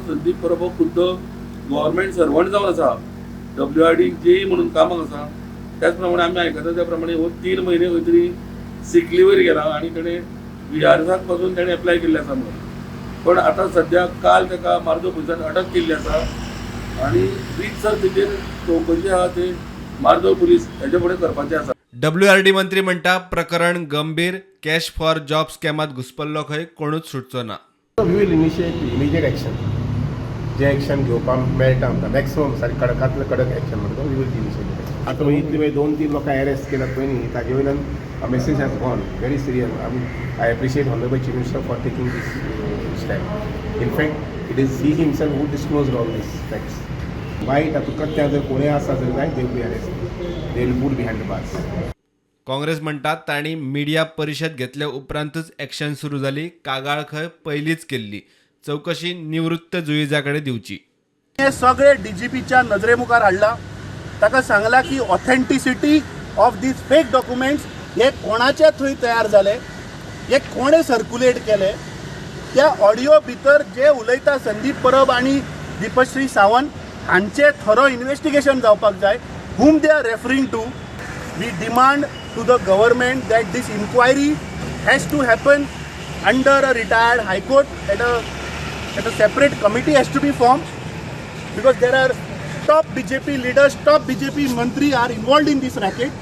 संदीप परब हो खुद्द गव्हर्मेंट सर्वंट जावन आसा, डब्ल्यू आर डी जेई म्हणून कामाक आसा. त्याच प्रमाणे आमी आयकता त्या प्रमाणे हो 3 म्हयने खंय तरी सीक लिव्हर गेला आनी तेणें व्हीआरएसाक पासून तेणें एप्लाय केल्लें आसा म्हणून. पण आतां सद्या काल ताका मार्दोळ पुलिसान अटक केल्ली आसा आनी रितसर तेजेर चवकशी आहा ते मार्दोळ पुलीस हेजे फुडें करपाचे आसा. डब्ल्यूआरडी मंत्री म्हणटा, प्रकरण गंभीर. कॅश फॉर जॉब स्कॅमात घुस्पल्लो खंय कोणूच सुटचो ना. We will initiate immediate action. J action घेवपाक मेळटा आमकां, मॅक्सिमम सारकें कडकांतलें कडक एक्शन म्हणटा, we will initiate. आतां इतली मागीर दोन तीन लोकां अरेस्ट केल्यात पळय न्ही, ताजे वयल्यान message has gone very serious. आमी I appreciate Honourable Chief Minister for taking this step. In fact, it is he himself who disclose all these facts. वायट तातूंत कृत्यां जर कोणूय आसा जर जायत, they be arrest, they will put behind the bars. Congress म्हणटात, तांणी मिडिया परिशद घेतल्या उपरांतच एक्शन सुरू जाली. कागाळ खंय पयलींच केल्ली. चवकशी निवृत्त जुईजा कडेन दिवची. हे सगळे डीजीपीच्या नजरे मुखार हाडला. ताका सांगला की authenticity of these fake documents हे कोणाच्या थंय तयार जाले, हे कोणे सर्क्युलेट केले, त्या ऑडियो भितर जे उलयता संदीप परब आनी दीपश्री सावंत हांचे थरो इन्वेस्टिगेशन जावपाक जाय, whom they are referring to. We demand to the government that this inquiry has to happen under a retired High Court at a separate committee has to be formed because there are top BJP leaders, top BJP mantri are involved in this racket.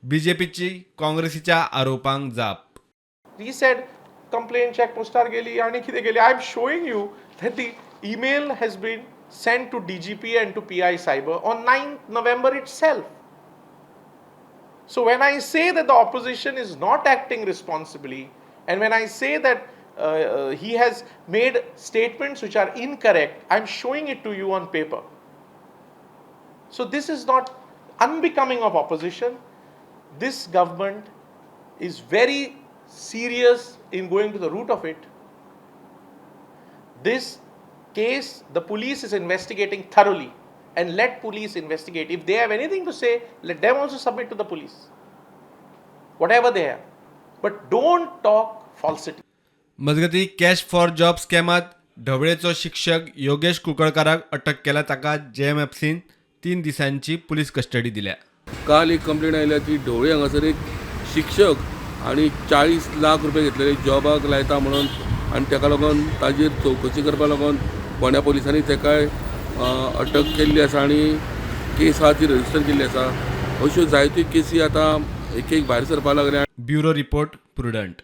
बीजेपीची काँग्रेसीच्या आरोपांक जाप. He said complaint check पोस्टार गेली आणि कितें गेली. I am showing you that the email has been sent to DGP and to PI Cyber on 9 November itself. So when I say that the opposition is not acting responsibly, and when I say that he has made statements which are incorrect, I'm showing it to you on paper. So this is not unbecoming of opposition. This government is very serious in going to the root of it. This case, the police is investigating thoroughly, and let police investigate. If they have anything to say, let them also submit to the police. Whatever they have. But don't talk falsity. मजगतीं, cash for job स्कॅमात ढवळेचो शिक्षक योगेश कुंकळकाराक अटक केला. ताका जेएमएफसीन 3 दिसांची police custody दिल्या. काल एक complain आयल्या की ढवळे हांगासर एक शिक्षक आनी 40 लाख रुपया घेतलेले जॉबाक लायता म्हणून आनी ताका लागून ताजेर चवकशी करपा लागून फोंड्या पुलिसांनी ताकाय अटक केल्ली आसा आनी केस आहा ती रजिस्टर केल्ली आसा. अश्यो जायत्यो केसी आतां एक एक भायर सरपाक लागल्या. Bureau report, prudent.